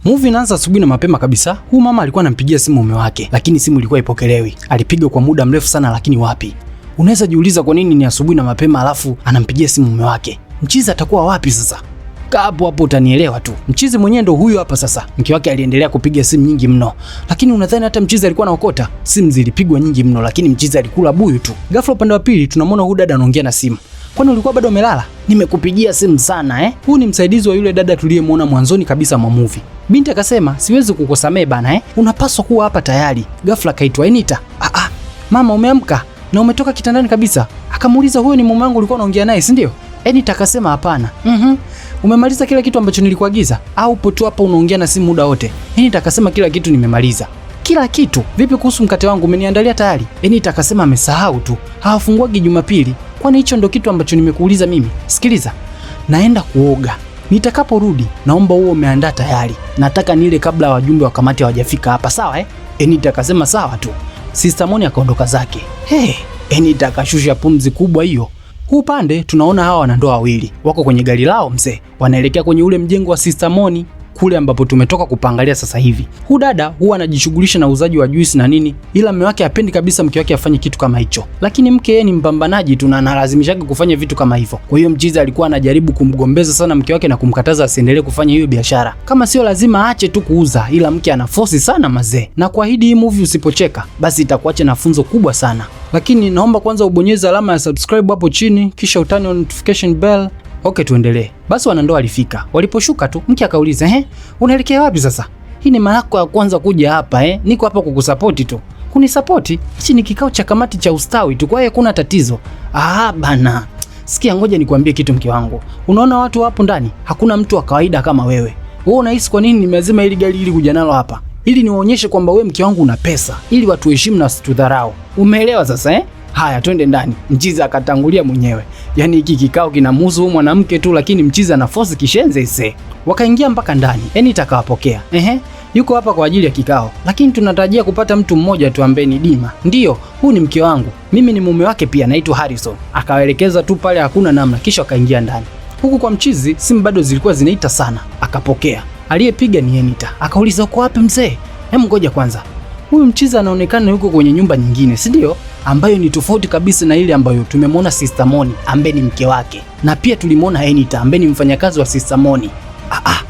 Movie inaanza asubuhi na mapema kabisa. Huyu mama alikuwa anampigia simu mume wake, lakini simu ilikuwa ipokelewi. Alipiga kwa muda mrefu sana, lakini wapi. Unaweza jiuliza kwa nini ni asubuhi na mapema alafu anampigia simu mume wake? Mchizi atakuwa wapi sasa? Kaa hapo hapo utanielewa tu. Mchizi mwenyewe ndo huyu hapa sasa. Mke wake aliendelea kupiga simu nyingi mno, lakini unadhani hata mchizi alikuwa anaokota? Simu zilipigwa nyingi mno, lakini mchizi alikula buyu tu. Ghafla upande wa pili tunamwona huyu dada anaongea na simu. Kwani ulikuwa bado umelala? Nimekupigia simu sana eh? Huyu ni msaidizi wa yule dada tuliyemuona mwanzoni kabisa mwa movie. Binti akasema siwezi kukusamehe bana eh? Unapaswa kuwa hapa tayari. Ghafla kaitwa Enita. Ah ah, mama umeamka na umetoka kitandani kabisa? Akamuuliza huyo ni mume wangu ulikuwa unaongea naye, si ndio? Enita akasema hapana. Umemaliza kila kitu ambacho nilikuagiza au upo tu hapa unaongea na simu muda wote? Enita akasema kila kitu nimemaliza. Kila kitu? Vipi kuhusu mkate wangu umeniandalia tayari? Enita akasema amesahau tu. Hawafunguagi Jumapili. Kwani hicho ndo kitu ambacho nimekuuliza mimi? Sikiliza, naenda kuoga. Nitakaporudi naomba huo umeandaa tayari. Nataka nile kabla wajumbe wa kamati hawajafika hapa, sawa eh? Enita akasema sawa tu. Sister Moni akaondoka zake. Hey, Enita akashusha pumzi kubwa hiyo. Huu pande tunaona hawa wanandoa wawili wako kwenye gari lao mzee, wanaelekea kwenye ule mjengo wa Sister Moni kule ambapo tumetoka kupangalia sasa hivi. Huu dada huwa anajishughulisha na uuzaji wa juisi na nini, ila mume wake hapendi kabisa mke wake afanye kitu kama hicho, lakini mke yeye ni mpambanaji tu na analazimishaga kufanya vitu kama hivyo. Kwa hiyo mchizi alikuwa anajaribu kumgombeza sana mke wake na kumkataza asiendelee kufanya hiyo biashara, kama sio lazima aache tu kuuza, ila mke anafosi sana mazee. Na kuahidi hii movie usipocheka, basi itakuacha na funzo kubwa sana. Lakini naomba kwanza ubonyeze alama ya subscribe hapo chini, kisha utani on notification bell. Okay, tuendelee. Basi wanandoa walifika. Waliposhuka tu mke akauliza, "Eh, unaelekea wapi sasa? Hii ni mara yako ya kwanza kuja hapa eh? Niko hapa kukusapoti tu." Kunisapoti? Hichi ni kikao cha kamati cha ustawi tu, kwa hiyo kuna tatizo. Ah bana. Sikia, ngoja nikwambie kitu mke wangu. Unaona watu hapo ndani? Hakuna mtu wa kawaida kama wewe. Wewe unahisi kwa nini nimeazima hili gari ili kuja nalo hapa? Ili niwaonyeshe kwamba wewe mke wangu una pesa, ili watu heshimu na wasitudharau. Umeelewa sasa eh? Haya, twende ndani. Mchizi akatangulia mwenyewe. Yaani hiki kikao kinamhusu huyu mwanamke tu, lakini mchizi ana force kishenze ise. Wakaingia mpaka ndani. Enita akawapokea. Ehe, yuko hapa kwa ajili ya kikao, lakini tunatarajia kupata mtu mmoja tu ambaye ni Dima. Ndiyo, huu ni mke wangu, mimi ni mume wake pia, naitwa Harrison. Akawaelekeza tu pale, hakuna namna, kisha wakaingia ndani. Huku kwa mchizi simu bado zilikuwa zinaita sana, akapokea. Aliyepiga ni Enita. Akauliza uko wapi mzee? Hem, ngoja kwanza. Huyu mchizi anaonekana yuko kwenye nyumba nyingine, si ndio? Ambayo ni tofauti kabisa na ile ambayo tumemwona Sister Moni ambaye ni mke wake, na pia tulimwona Enita ambaye ni mfanyakazi wa Sister Moni. Ah, ah.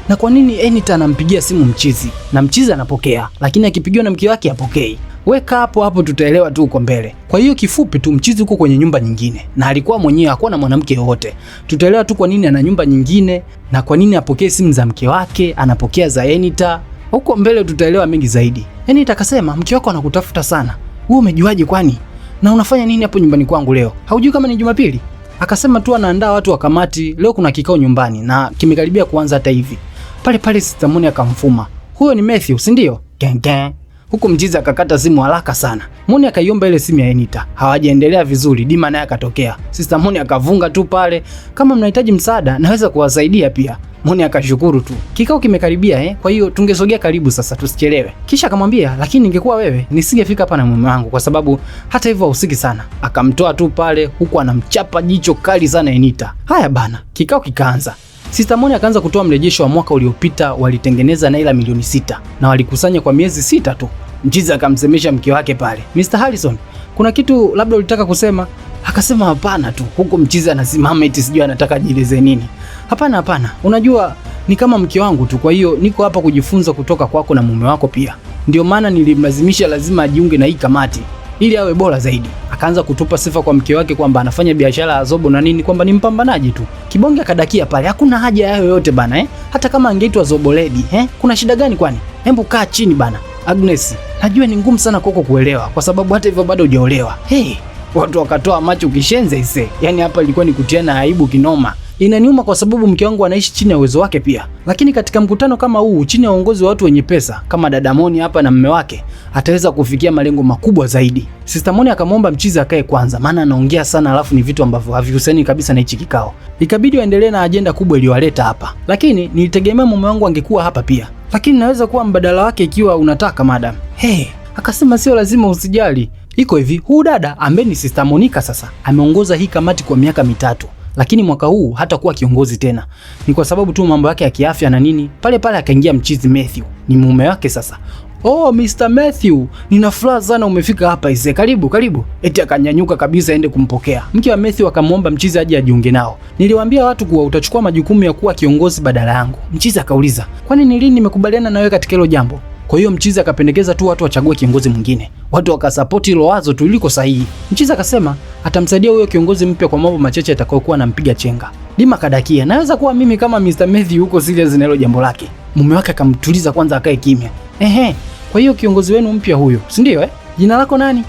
Na kwa nini Enita anampigia simu mchizi na mchizi anapokea, lakini akipigiwa na mke wake hapokei? Weka hapo hapo, tutaelewa tu uko mbele. Kwa hiyo kifupi tu, mchizi uko kwenye nyumba nyingine na alikuwa mwenyewe, hakuwa na mwanamke yoyote. Tutaelewa tu kwa nini ana nyumba nyingine na kwa nini apokee simu za mke wake, anapokea za Enita. Huko mbele tutaelewa mengi zaidi. Enita akasema, mke wako anakutafuta sana. Wewe umejuaje kwani? Na unafanya nini hapo nyumbani kwangu leo? Haujui kama ni Jumapili? Akasema tu anaandaa watu wa kamati, leo kuna kikao nyumbani na kimekaribia kuanza hata hivi. Pale pale Sister Moni akamfuma. Huyo ni Matthew, si ndio? Gang gang. Huku mchizi akakata simu haraka sana. Moni akaiomba ile simu ya Enita. Hawajaendelea vizuri, Dima naye akatokea. Sister Moni akavunga tu pale, kama mnahitaji msaada naweza kuwasaidia pia. Moni akashukuru tu. Kikao kimekaribia eh, kwa hiyo tungesogea karibu sasa tusichelewe. Kisha akamwambia, lakini ningekuwa wewe nisingefika hapa na mume wangu kwa sababu hata hivyo hahusiki sana. Akamtoa tu pale huku anamchapa jicho kali sana Enita. Haya bana, kikao kikaanza. Sister Moni akaanza kutoa mrejesho wa mwaka uliopita, walitengeneza naira milioni 6 na walikusanya kwa miezi 6 tu. Mchizi akamsemesha mke wake pale, Mr. Harrison, kuna kitu labda ulitaka kusema? Akasema hapana tu, huku mchizi anasimama eti sijui anataka ajieleze nini. Hapana hapana, unajua ni kama mke wangu tu, kwa hiyo niko hapa kujifunza kutoka kwako na mume wako pia. Ndio maana nilimlazimisha lazima ajiunge na hii kamati ili awe bora zaidi. Akaanza kutupa sifa kwa mke wake kwamba anafanya biashara ya zobo na nini, kwamba ni mpambanaji tu. Kibonge akadakia pale, hakuna haja ya hayo yote bana eh? Hata kama angeitwa zobo lady eh? Kuna shida gani kwani? Hebu kaa chini bana. Agnes, najua ni ngumu sana kwako kuelewa kwa sababu hata hivyo bado hujaolewa. Hey, watu wakatoa macho kishenze ise. Yaani hapa ilikuwa ni kutiana aibu kinoma. Inaniuma kwa sababu mke wangu anaishi chini ya uwezo wake pia, lakini katika mkutano kama huu chini ya uongozi wa watu wenye pesa kama dada Moni hapa na mume wake, ataweza kufikia malengo makubwa zaidi. Sister Moni akamwomba mchizi akae kwanza, maana anaongea sana alafu ni vitu ambavyo havihusiani kabisa na hichi kikao. Ikabidi waendelee na ajenda kubwa iliyowaleta hapa, lakini nilitegemea mume wangu angekuwa hapa pia, lakini naweza kuwa mbadala wake ikiwa unataka madam. Hey, akasema sio lazima, usijali. Iko hivi, huu dada ambaye ni Sister Monica sasa ameongoza hii kamati kwa miaka 3. Lakini mwaka huu hatakuwa kiongozi tena. Ni kwa sababu tu mambo yake ya kiafya na nini. Pale pale akaingia mchizi Matthew, ni mume wake sasa. Oh, Mr. Matthew, nina furaha sana umefika hapa ise. Karibu, karibu. Eti akanyanyuka kabisa aende kumpokea. Mke wa Matthew akamwomba mchizi aje ajiunge nao. Niliwaambia watu kuwa utachukua majukumu ya kuwa kiongozi badala yangu. Mchizi akauliza, kwani ni lini nimekubaliana na wewe katika hilo jambo? Kwa hiyo mchizi akapendekeza tu watu wachague kiongozi mwingine. Watu wakasapoti hilo wazo tu liko sahihi. Mchizi akasema atamsaidia huyo kiongozi mpya kwa mambo machache atakayokuwa anampiga chenga. Dima kadakia, naweza kuwa mimi kama Mr. Matthew huko serious na hilo jambo lake. Mume wake akamtuliza kwanza akae kimya. Ehe, kwa hiyo kiongozi wenu mpya huyo, si ndio eh? Jina lako nani?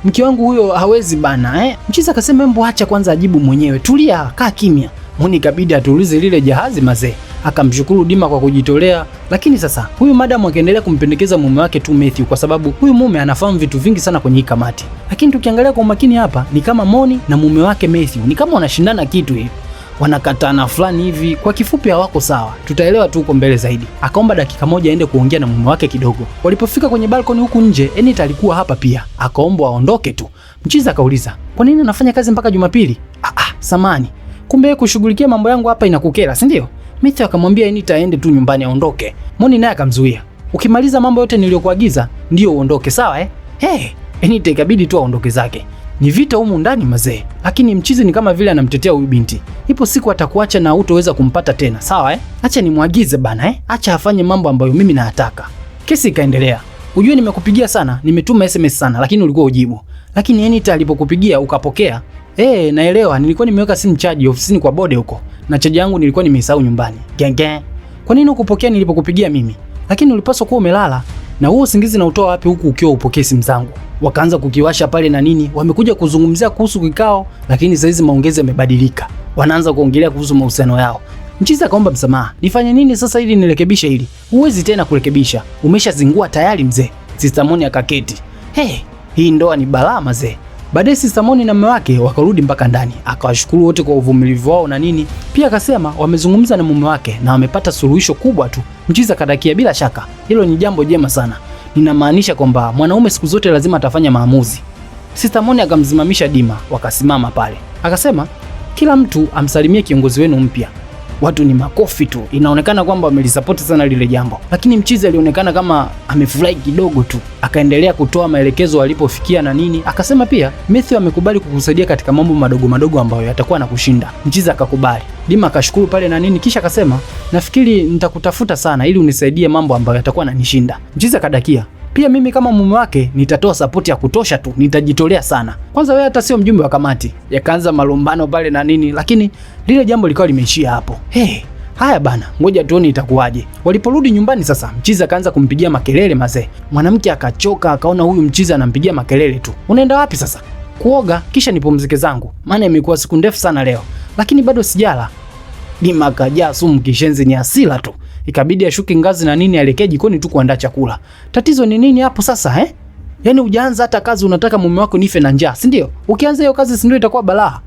Mke wangu huyo hawezi bana eh. Mchizi akasema embo acha kwanza ajibu mwenyewe. Tulia, kaa kimya. Moni ikabidi atulize lile jahazi mazee. Akamshukuru Dima kwa kujitolea, lakini sasa huyu madam akaendelea kumpendekeza mume wake tu Matthew kwa sababu huyu mume anafahamu vitu vingi sana kwenye hii kamati. Lakini tukiangalia kwa umakini hapa ni kama Moni na mume wake Matthew ni kama wanashindana kitu hivi. Wanakatana fulani hivi, kwa kifupi hawako sawa. Tutaelewa tu huko mbele zaidi. Akaomba dakika moja aende kuongea na mume wake kidogo. Walipofika kwenye balcony huku nje, Enita alikuwa hapa pia. Akaombwa aondoke tu. Mchizi akauliza, "Kwa nini anafanya kazi mpaka Jumapili?" Samani. Kumbe kushughulikia mambo yangu hapa inakukera, si ndio? Matthew akamwambia Enita aende tu nyumbani aondoke. Moni naye akamzuia. Ukimaliza mambo yote niliyokuagiza ndio uondoke, sawa eh? Hey, Enita ikabidi tu aondoke zake. Ni vita humu ndani mazee, lakini mchizi ni kama vile anamtetea huyu binti. Ipo siku atakuacha na hutoweza kumpata tena, sawa eh? Acha nimwagize bana eh? Acha afanye mambo ambayo mimi nayataka. Kesi ikaendelea. Ujue nimekupigia sana, nimetuma SMS sana, lakini ulikuwa ujibu. Lakini Enita alipokupigia ukapokea. Naelewa, nilikuwa nimeweka simu chaji ofisini kwa bode huko. Na chaji yangu nilikuwa nimeisahau nyumbani. Genge. Kwa nini ukupokea nilipokupigia mimi? Lakini ulipaswa kuwa umelala. Na huo usingizi na utoa wapi huku ukiwa upokee simu zangu? Wakaanza kukiwasha pale na nini, wamekuja kuzungumzia kuhusu kikao, lakini saizi maongezi yamebadilika. Wanaanza kuongelea kuhusu mahusiano yao. Mchizi akaomba msamaha. Nifanye nini sasa ili nirekebishe hili? Huwezi tena kurekebisha. Umeshazingua tayari mzee. Sister Moni akaketi. Hey, hii ndoa ni balaa mazee. Baadaye Sister Moni na mume wake wakarudi mpaka ndani. Akawashukuru wote kwa uvumilivu wao na nini. Pia akasema wamezungumza na mume wake na wamepata suluhisho kubwa tu. Mchizi akadakia, bila shaka hilo ni jambo jema sana. Ninamaanisha kwamba mwanaume siku zote lazima atafanya maamuzi. Sister Moni akamsimamisha Dima, wakasimama pale. Akasema kila mtu amsalimie kiongozi wenu mpya. Watu ni makofi tu, inaonekana kwamba wamelisapoti sana lile jambo, lakini mchizi alionekana kama amefurahi kidogo tu. Akaendelea kutoa maelekezo alipofikia na nini. Akasema pia Matthew amekubali kukusaidia katika mambo madogo madogo ambayo yatakuwa na kushinda. Mchizi akakubali. Dima akashukuru pale na nini, kisha akasema nafikiri nitakutafuta sana ili unisaidie mambo ambayo yatakuwa yananishinda. Mchizi akadakia, pia mimi kama mume wake nitatoa sapoti ya kutosha tu, nitajitolea sana. Kwanza wewe hata sio mjumbe wa kamati. Yakaanza malumbano pale na nini, lakini lile jambo likawa limeishia hapo. Hey, haya bana, ngoja tuone itakuwaje. Waliporudi nyumbani sasa, mchizi akaanza kumpigia makelele mazee. Mwanamke akachoka, akaona huyu mchizi anampigia makelele tu. Unaenda wapi sasa? Kuoga kisha nipumzike zangu, maana imekuwa siku ndefu sana leo, lakini bado sijala. Dima akajaa sumu kishenzi, ni hasira tu. Ikabidi ashuke ngazi na nini aelekee jikoni tu kuandaa chakula. Tatizo ni nini hapo sasa eh? Yaani hujaanza hata kazi unataka mume wako nife na njaa, si ndio? Ukianza hiyo kazi si ndio itakuwa balaa.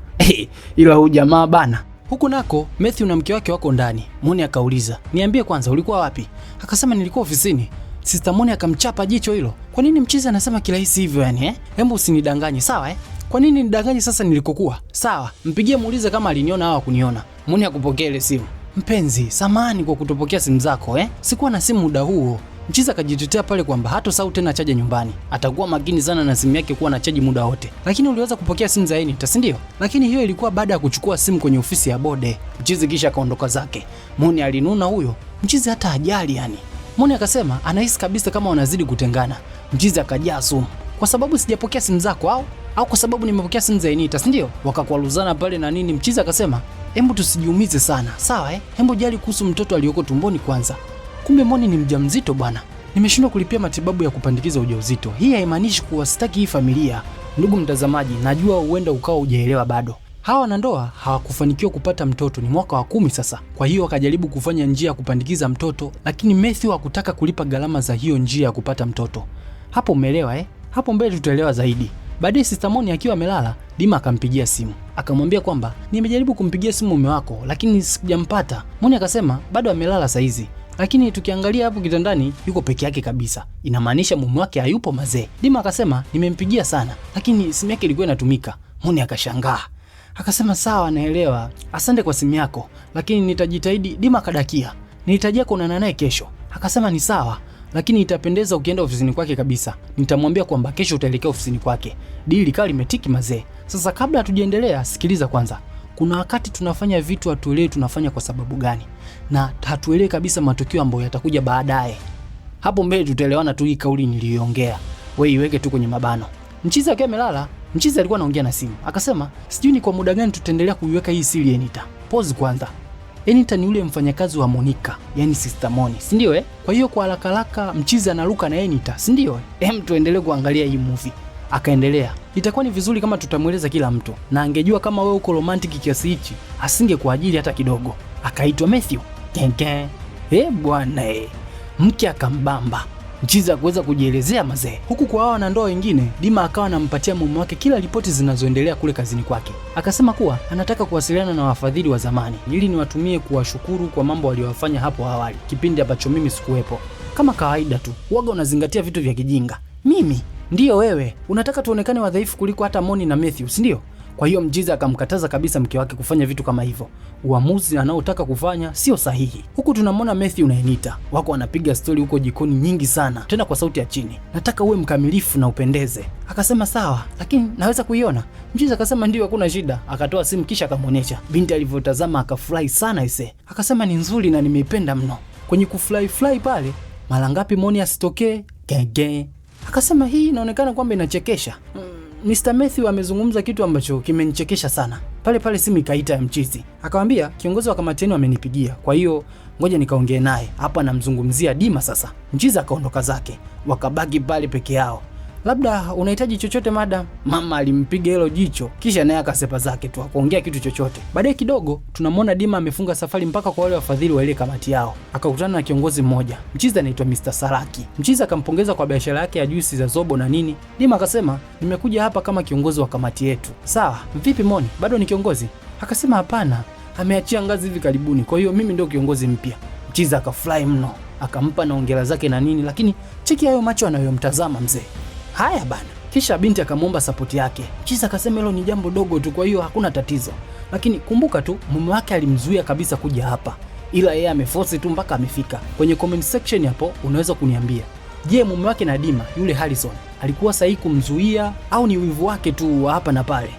Ila huyu jamaa bana. Huku nako Matthew na mke wake wako ndani. Moni akauliza, "Niambie kwanza ulikuwa wapi?" Akasema nilikuwa ofisini. Sister Moni akamchapa jicho hilo. Kwa nini mchizi anasema kirahisi hivyo yani eh? Hebu usinidanganye, sawa eh? Kwa nini nidanganye sasa nilikokuwa? Sawa, mpigie muulize kama aliniona au hakuniona. Moni akupokea ile simu. Mpenzi, samahani kwa kutopokea simu zako eh? Sikuwa na simu muda huo. Mchizi akajitetea pale kwamba hatosahau tena chaja nyumbani. Atakuwa makini sana na simu yake kuwa na chaji muda wote. Lakini uliweza kupokea simu za Enita, si ndio? Lakini hiyo ilikuwa baada ya kuchukua simu kwenye ofisi ya Bode. Mchizi kisha akaondoka zake. Moni alinuna huyo. Mchizi hata ajali yani. Moni akasema anahisi kabisa kama wanazidi kutengana. Mchizi akajaa sumu. Kwa sababu sijapokea simu zako au kwa sababu nimepokea simu za Enita, si ndio? Wakakwaluzana pale na nini. Mchizi akasema hebu tusijiumize sana, sawa eh? Hebu jali kuhusu mtoto aliyoko tumboni kwanza. Kumbe Moni ni mjamzito bwana. Nimeshindwa kulipia matibabu ya kupandikiza ujauzito. Hii haimaanishi kuwa sitaki hii familia. Ndugu mtazamaji, najua huenda ukawa hujaelewa bado. Hawa wanandoa hawakufanikiwa kupata mtoto, ni mwaka wa 10 sasa. Kwa hiyo wakajaribu kufanya njia ya kupandikiza mtoto, lakini Matthew hakutaka kulipa gharama za hiyo njia ya kupata mtoto. Hapo umeelewa eh? Hapo mbele tutaelewa zaidi. Baadaye Sister Moni akiwa amelala, Dima akampigia simu. Akamwambia kwamba nimejaribu kumpigia simu mume wako lakini sijampata. Moni akasema bado amelala saizi. Lakini tukiangalia hapo kitandani yuko peke yake kabisa. Inamaanisha mume wake hayupo mazee. Dima akasema nimempigia sana lakini simu yake ilikuwa inatumika. Moni akashangaa. Akasema sawa, naelewa, asante kwa simu yako, lakini nitajitahidi. Dima akadakia, nihitajia kuonana naye kesho. Akasema ni sawa, lakini itapendeza ukienda ofisini kwake kabisa. Nitamwambia kwamba kesho utaelekea ofisini kwake. Dili likawa limetiki mazee. Sasa kabla hatujaendelea, sikiliza kwanza. Kuna wakati tunafanya vitu hatuelewi tunafanya kwa sababu gani, na hatuelewi kabisa matukio ambayo yatakuja baadaye. Hapo mbele tutaelewana tu. Hii kauli niliyoongea, wewe iweke tu kwenye mabano. Mchizi akiwa amelala, Mchizi alikuwa anaongea na simu, akasema sijui ni kwa muda gani tutaendelea kuiweka hii siri Enita. Pause kwanza. Enita ni yule mfanyakazi wa Monica, yani Sister Moni, si ndio eh? Kwa hiyo kwa haraka haraka Mchizi anaruka na Enita, si ndio? Hem, tuendelee kuangalia hii movie. Akaendelea, itakuwa ni vizuri kama tutamweleza kila mtu, na angejua kama wewe uko romantic kiasi hichi asingekuajiri hata kidogo. Akaitwa Matthew. Kenke. Eh bwana eh. Mke akambamba. Mchizi hakuweza kujielezea mazee. Huku kwa hawa wanandoa wengine, Dima akawa anampatia mume wake kila ripoti zinazoendelea kule kazini kwake. Akasema kuwa anataka kuwasiliana na wafadhili wa zamani ili niwatumie kuwashukuru kwa mambo waliyofanya hapo awali, kipindi ambacho mimi sikuwepo. Kama kawaida tu, waga unazingatia vitu vya kijinga. Mimi ndiyo wewe, unataka tuonekane wadhaifu kuliko hata Moni na Matthew, si ndio? Kwa hiyo Mjiza akamkataza kabisa mke wake kufanya vitu kama hivyo. Uamuzi anaotaka kufanya sio sahihi. Huku tunamwona Matthew na Enita wako wanapiga stori huko jikoni nyingi sana, tena kwa sauti ya chini. Nataka uwe mkamilifu na upendeze. Akasema sawa, lakini naweza kuiona? Mjiza akasema ndio, hakuna shida. Akatoa simu kisha akamwonyesha. Binti alivyotazama akafurahi sana ise. Akasema ni nzuri na nimeipenda mno. Kwenye kufurahi fly pale, mara ngapi Moni asitokee? Genge. Akasema hii inaonekana kwamba inachekesha. Mr. Matthew amezungumza kitu ambacho kimenichekesha sana. Pale pale simu ikaita ya Mchizi. Akamwambia kiongozi wa kamati yenu amenipigia, kwa hiyo ngoja nikaongee naye. Hapa namzungumzia Dima sasa. Mchizi akaondoka zake, wakabaki pale peke yao. Labda unahitaji chochote madam? Mama alimpiga hilo jicho, kisha naye akasepa zake tu, hakuongea kitu chochote. Baadaye kidogo tunamwona Dima amefunga safari mpaka kwa wale wafadhili wa ile kamati yao. Akakutana na kiongozi mmoja, Mchizi anaitwa Mr. Saraki. Mchizi akampongeza kwa biashara yake ya juisi za zobo na nini. Dima akasema nimekuja hapa kama kiongozi wa kamati yetu. Sawa, vipi Moni, bado ni kiongozi? Akasema hapana, ameachia ngazi hivi karibuni, kwa hiyo mimi ndio kiongozi mpya. Mchizi akafurahi mno, akampa na hongera zake na nini, lakini cheki hayo macho anayomtazama mzee. Haya bana. Kisha binti akamwomba sapoti yake. Mchizi akasema hilo ni jambo dogo tu, kwa hiyo hakuna tatizo, lakini kumbuka tu mume wake alimzuia kabisa kuja hapa, ila yeye ameforce tu mpaka amefika. Kwenye comment section hapo unaweza kuniambia, je, mume wake na Dima yule Harrison alikuwa sahihi kumzuia au ni wivu wake tu wa hapa na pale?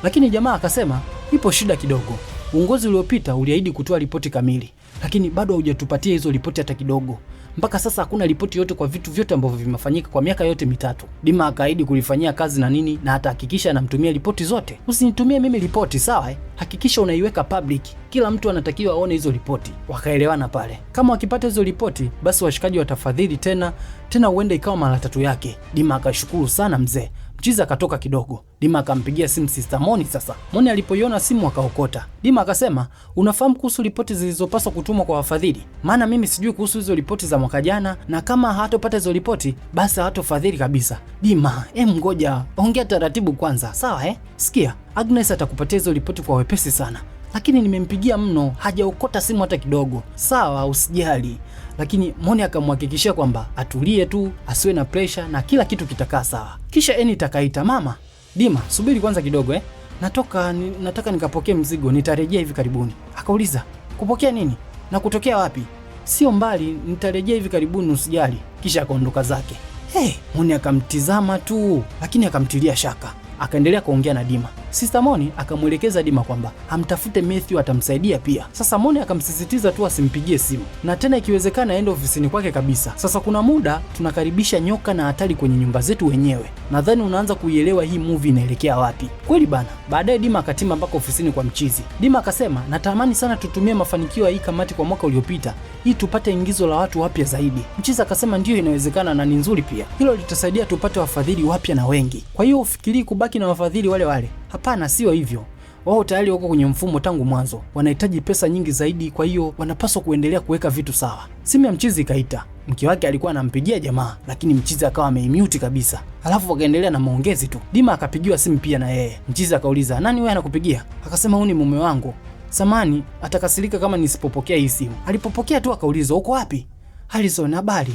Lakini jamaa akasema ipo shida kidogo. Uongozi uliopita uliahidi kutoa ripoti kamili, lakini bado haujatupatia hizo ripoti hata kidogo. Mpaka sasa hakuna ripoti yote kwa vitu vyote ambavyo vimefanyika kwa miaka yote mitatu. Dima akaahidi kulifanyia kazi na nini na atahakikisha anamtumia ripoti zote. Usinitumie mimi ripoti, sawa eh? Hakikisha unaiweka public. Kila mtu anatakiwa aone hizo ripoti. Wakaelewana pale. Kama wakipata hizo ripoti, basi washikaji watafadhili tena, tena huenda ikawa mara tatu yake. Dima akashukuru sana mzee. Mchizi akatoka kidogo. Dima akampigia simu Sister Moni sasa. Moni alipoiona simu akaokota. Dima akasema, "Unafahamu kuhusu ripoti zilizopaswa kutumwa kwa wafadhili? Maana mimi sijui kuhusu hizo ripoti za mwaka jana, na kama hatopata hizo ripoti basi hatofadhili kabisa." Dima, ngoja, ongea taratibu kwanza. Sawa eh? Sikia, Agnes atakupatia hizo ripoti kwa wepesi sana. Lakini nimempigia mno, hajaokota simu hata kidogo. Sawa, usijali. Lakini Moni akamhakikishia kwamba atulie tu, asiwe na pressure na kila kitu kitakaa sawa. Kisha Eni akaita, mama, Dima, subiri kwanza kidogo eh. Natoka nataka nikapokee mzigo, nitarejea hivi karibuni. Akauliza, kupokea nini? Na kutokea wapi? Sio mbali, nitarejea hivi karibuni, usijali. Kisha akaondoka zake. Hey, Moni akamtizama tu, lakini akamtilia shaka. Akaendelea kuongea na Dima. Sister Moni akamwelekeza Dima kwamba amtafute Matthew atamsaidia pia. Sasa Moni akamsisitiza tu asimpigie simu na tena ikiwezekana aende ofisini kwake kabisa. Sasa kuna muda tunakaribisha nyoka na hatari kwenye nyumba zetu wenyewe. Nadhani unaanza kuielewa hii movie inaelekea wapi. Kweli bana. Baadaye Dima akatima mpaka ofisini kwa Mchizi. Dima akasema natamani sana tutumie mafanikio ya hii kamati kwa mwaka uliopita ili tupate ingizo la watu wapya zaidi. Mchizi akasema ndiyo, inawezekana na ni nzuri pia. Hilo litasaidia tupate wafadhili wapya na wengi. Kwa hiyo ufikirii kubaki na wafadhili wale wale? Hapana, sio hivyo. Wao tayari wako kwenye mfumo tangu mwanzo, wanahitaji pesa nyingi zaidi, kwa hiyo wanapaswa kuendelea kuweka vitu sawa. Simu ya Mchizi ikaita. Mke wake alikuwa anampigia jamaa, lakini Mchizi akawa ameimute kabisa. Alafu wakaendelea na maongezi tu. Dima akapigiwa simu pia na yeye. Mchizi akauliza, nani wewe anakupigia? Akasema huyu ni mume wangu. Samani atakasirika kama nisipopokea hii simu. Alipopokea tu akaulizwa, uko wapi? Harrison, habari?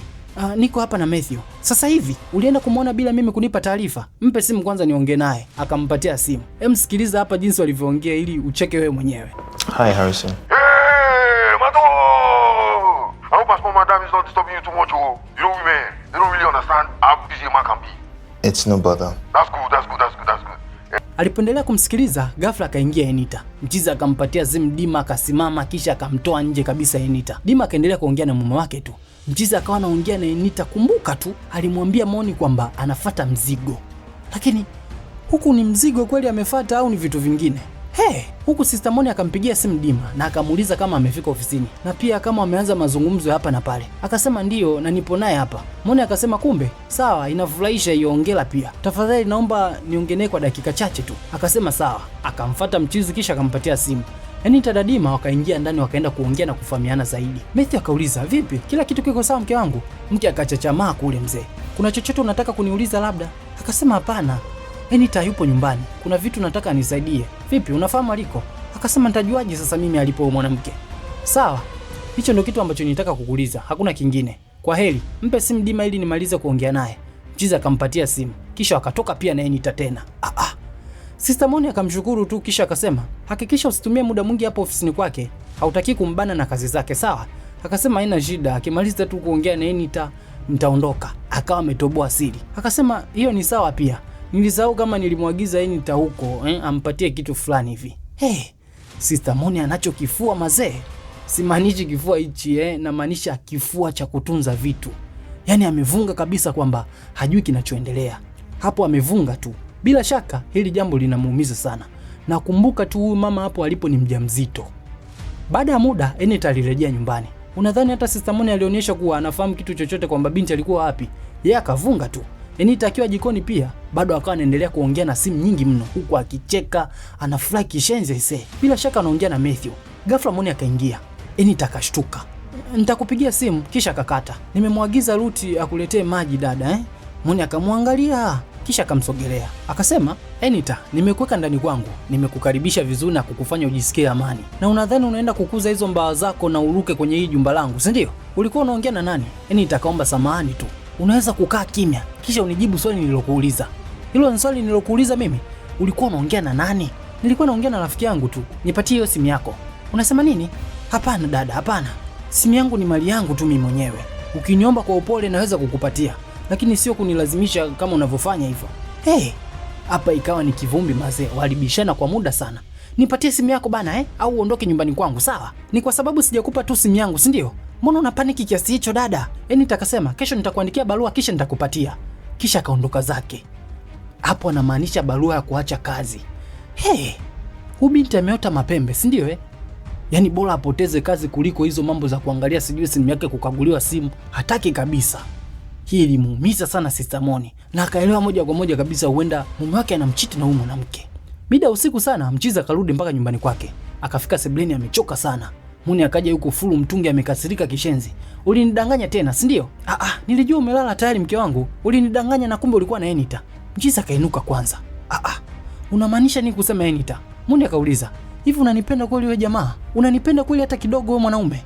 Niko hapa na Matthew. Sasa hivi ulienda kumwona bila mimi kunipa taarifa? Mpe simu kwanza niongee naye. Akampatia simu. Hem, sikiliza hapa jinsi walivyoongea ili ucheke wewe mwenyewe. Hi, Harrison. Hey, Mato! I hope my small madam is not disturbing you too much. Oh. You know women, they don't really understand how busy a man can be. It's no bother. That's good, that's good, that's good, that's good. Alipoendelea kumsikiliza, ghafla akaingia Enita. Mchizi akampatia simu Dima, akasimama kisha akamtoa nje kabisa Enita. Dima akaendelea kuongea na mume wake tu. Mchizi akawa anaongea na Enita. Kumbuka tu alimwambia Moni kwamba anafata mzigo, lakini huku ni mzigo kweli amefata au ni vitu vingine? Hey, huku Sister Moni akampigia simu Dima na akamuuliza kama amefika ofisini na pia kama wameanza mazungumzo hapa na pale. Akasema ndiyo na nipo naye hapa. Moni akasema kumbe, sawa, inafurahisha hiyo, ongela pia. Tafadhali naomba niongee kwa dakika chache tu. Akasema sawa. Akamfata mchizi kisha akampatia simu. Enita na Dima wakaingia ndani wakaenda kuongea na kufahamiana zaidi. Matthew akauliza, vipi? Kila kitu kiko sawa mke wangu? Mke akachachamaa kule mzee. Kuna chochote unataka kuniuliza labda? Akasema hapana. Enita yupo nyumbani. Kuna vitu nataka nisaidie. Vipi, unafahamu aliko? Akasema nitajuaje sasa mimi alipo mwanamke? Sawa. Hicho ndio kitu ambacho nilitaka kukuuliza, hakuna kingine. Kwa heri, mpe simu Dima ili nimalize kuongea naye. Mchizi akampatia simu, kisha wakatoka pia na Enita tena. Sister Moni akamshukuru tu kisha akasema, hakikisha usitumie muda mwingi hapo ofisini kwake. Hautaki kumbana na kazi zake, sawa? Akasema haina shida, akimaliza tu kuongea na Enita nitaondoka. Akawa ametoboa siri. Akasema hiyo ni sawa pia. Nilisahau kama nilimwagiza Enita huko, ampatie kitu fulani hivi. Hey, Sister Moni anacho kifua mazee. Simaanishi kifua hichi, namaanisha kifua cha kutunza vitu. Yaani amevunga kabisa kwamba hajui kinachoendelea. Hapo amevunga tu. Bila shaka hili jambo linamuumiza sana. Na kumbuka tu huyu mama hapo alipo ni mjamzito. Baada ya muda Enita alirejea nyumbani. Unadhani hata Sister Moni alionyesha kuwa anafahamu kitu chochote kwamba binti alikuwa wapi? Yeye akavunga tu. Enita akiwa jikoni pia bado akawa anaendelea kuongea na simu nyingi mno huku akicheka, anafurahi kishenzi aisee. Bila shaka anaongea na Matthew. Ghafla Moni akaingia. Enita akashtuka. Nitakupigia simu, kisha akakata. Nimemwagiza Ruti akuletee maji dada, eh? Moni akamwangalia kisha akamsogelea. Akasema, Enita, nimekuweka ndani kwangu, nimekukaribisha vizuri na kukufanya ujisikie amani. Na unadhani unaenda kukuza hizo mbawa zako na uruke kwenye hii jumba langu, si ndio? Ulikuwa unaongea na nani? Enita akaomba samahani tu. Unaweza kukaa kimya kisha unijibu swali nililokuuliza. Hilo ni swali nililokuuliza mimi. Ulikuwa unaongea na nani? Nilikuwa naongea na rafiki yangu tu. Nipatie hiyo simu yako. Unasema nini? Hapana dada, hapana. Simu yangu ni mali yangu tu mimi mwenyewe. Ukiniomba kwa upole naweza kukupatia, lakini sio kunilazimisha kama unavyofanya hivyo. Hey, hapa ikawa ni kivumbi mazee, walibishana kwa muda sana. Nipatie simu yako bana au uondoke nyumbani kwangu, sawa? Ni kwa sababu sijakupa tu simu yangu, si ndio? Mbona una paniki kiasi hicho dada? Enita akasema kesho nitakuandikia barua kisha nitakupatia. Kisha akaondoka zake. Hapo anamaanisha barua ya kuacha kazi. Hey, huyu binti ameota mapembe, si ndio eh? Yaani bora apoteze kazi kuliko hizo mambo za kuangalia sijui simu yake kukaguliwa simu, hataki kabisa. Hii ilimuumiza sana Sister Moni na akaelewa moja kwa moja kabisa huenda mume wake anamchiti na huyu mwanamke. Mida usiku sana mchizi akarudi mpaka nyumbani kwake. Akafika sebuleni amechoka sana. Moni akaja huko fulu mtungi amekasirika kishenzi. Ulinidanganya tena, si ndio? Nilijua umelala tayari mke wangu. Ulinidanganya na kumbe ulikuwa na Enita. Mchizi akainuka kwanza. Unamaanisha nini kusema Enita? Moni akauliza, hivi unanipenda kweli wewe jamaa? Unanipenda kweli hata kidogo wewe mwanaume?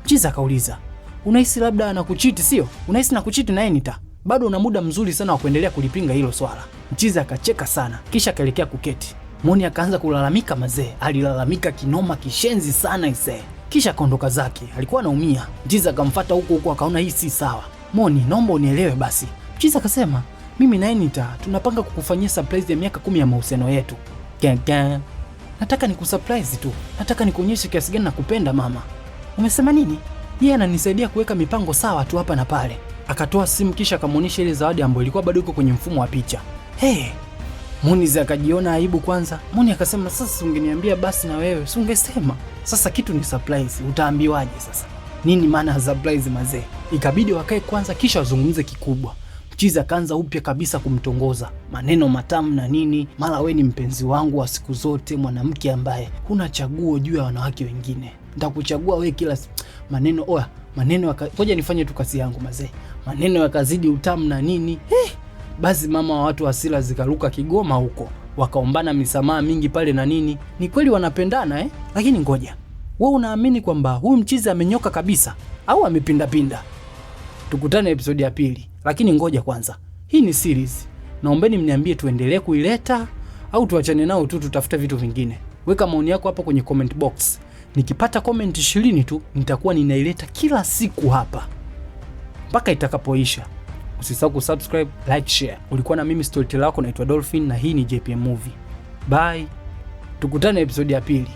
Mchizi akauliza, unahisi labda anakuchiti sio? Unahisi nakuchiti na Enita? Bado una muda mzuri sana wa kuendelea kulipinga hilo swala. Mchizi akacheka sana, kisha akaelekea kuketi. Moni akaanza kulalamika mazee, alilalamika kinoma kishenzi sana isee. Kisha akaondoka zake, alikuwa anaumia. Mchizi akamfuata huko huko akaona hii si sawa. Moni, naomba unielewe basi. Mchizi akasema, mimi na Enita tunapanga kukufanyia surprise ya miaka 10 ya mahusiano yetu. Gang. Nataka nikusurprise tu. Nataka nikuonyeshe kiasi gani nakupenda mama. Umesema nini? Yeye ananisaidia kuweka mipango sawa tu hapa na pale. Akatoa simu kisha akamuonyesha ile zawadi ambayo ilikuwa bado iko kwenye mfumo wa picha. Hey, Moni akajiona aibu kwanza. Moni akasema sasa ungeniambia basi na wewe, si ungesema. Sasa kitu ni surprise, utaambiwaje sasa? Nini maana ya surprise mazee? Ikabidi wakae kwanza kisha wazungumze kikubwa. Mchizi akaanza upya kabisa kumtongoza, maneno matamu na nini, mara we ni mpenzi wangu wa siku zote, mwanamke ambaye huna chaguo juu ya wanawake wengine, nitakuchagua we kila maneno oya, maneno ngoja nifanye tu kazi yangu mazee. Maneno yakazidi utamu na nini. Basi mama wa watu hasira zikaruka Kigoma huko, wakaombana misamaha mingi pale na nini. Ni kweli wanapendana eh? Lakini ngoja, wewe unaamini kwamba huyu mchizi amenyoka kabisa au amepindapinda? Tukutane episode ya pili, lakini ngoja kwanza, hii ni series. Naombeni mniambie tuendelee kuileta au tuachane nao tu tutafute vitu vingine. Weka maoni yako hapo kwenye comment box. Nikipata comment 20 tu nitakuwa ninaileta kila siku hapa mpaka itakapoisha. Usisahau kusubscribe, like, share. Ulikuwa na mimi storyteller wako naitwa Dolphin na hii ni JPM Movie. Bye. Tukutane episode ya pili.